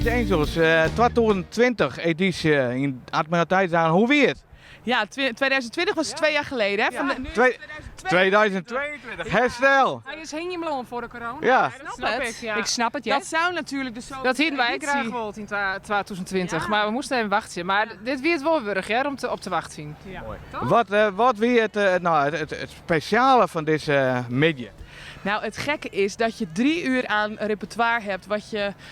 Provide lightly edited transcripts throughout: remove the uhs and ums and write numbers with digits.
Angels, 2020 edysje yn Admiraliteitsduinen, hoe wie it? Ja, 2020 was 2 jaar geleden. Hè? Van de, nu 2022, herstel! Hy is hingjen bleaun foar de corona. Ja. Dat snap ik. Ja. Ik snap it, ja. Dat zou natuurlijk de Dat hienen wy editie. graach wold yn 2020, mar we moasten even wachtsje. Mar dit wie it wol wurdich hear, om te, op te wachtsjen. Ja. Wat wie it, nou, it spesjale fan dizze middei? Nou, het gekke is dat je 3 uur aan repertoire hebt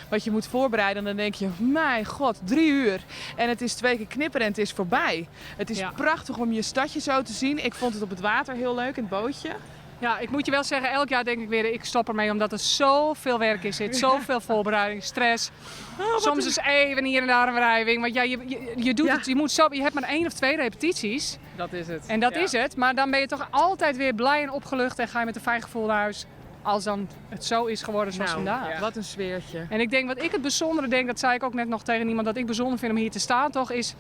wat je moet voorbereiden. En dan denk je, mijn god, 3 uur. En het is twee keer knipperen en het is voorbij. Het is prachtig om je stadje zo te zien. Ik vond het op het water heel leuk, in het bootje. Ja, ik moet je wel zeggen, elk jaar denk ik weer, ik stop ermee omdat er zoveel werk in zit. Zoveel voorbereiding, stress. Soms is even hier en daar een wrijving. Want ja, je doet het, je, moet zo, je hebt maar één of twee repetities. Dat is het. En dat is het. Maar dan ben je toch altijd weer blij en opgelucht en ga je met een fijn gevoel naar huis. Als dan het zo is geworden zoals Nou, vandaag. Wat een sfeertje. En ik denk, wat ik het bijzondere denk, dat zei ik ook net nog tegen iemand, dat ik bijzonder vind om hier te staan, toch, is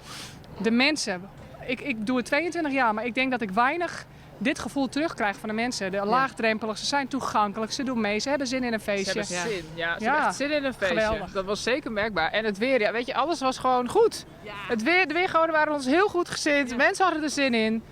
de mensen. Ik doe het 22 jaar, maar ik denk dat ik weinig dit gevoel terugkrijg van de mensen. De laagdrempelig, ze zijn toegankelijk, ze doen mee, ze hebben zin in een Ze feestje. hebben zin, ja. Ze Ja. hebben echt zin in een feestje. Geweldig. Dat was zeker merkbaar. En het weer, ja, weet je, alles was gewoon goed. Het weer, de weergoden waren ons heel goed gezind. Mensen hadden er zin in.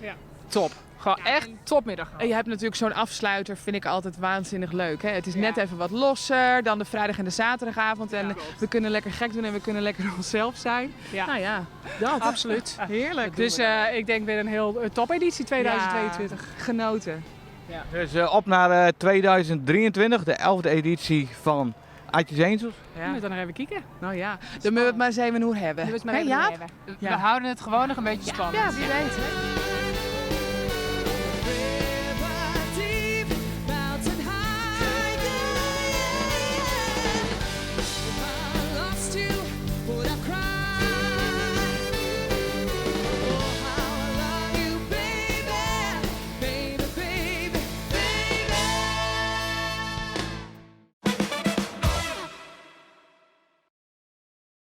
Top. Gewoon echt topmiddag. En je hebt natuurlijk zo'n afsluiter, vind ik altijd waanzinnig leuk. Hè? Het is net even wat losser dan de vrijdag en de zaterdagavond. En we kunnen lekker gek doen en we kunnen lekker onszelf zijn. Ja. Nou ja, dat. Absoluut. Heerlijk. Dus ik denk weer een heel topeditie 2022. Ja, genoten. Dus op naar 2023, de 11e editie van Atjes Angels. Ja. We moeten nog even kijken. Nou ja, dan moeten we het maar eens even over hebben. We het maar Hè, even Jaap? over hebben. We houden het gewoon nog een beetje spannend. Ja, wie weet. Hè? Deep, mountain high, yeah. If I lost you, would I cry?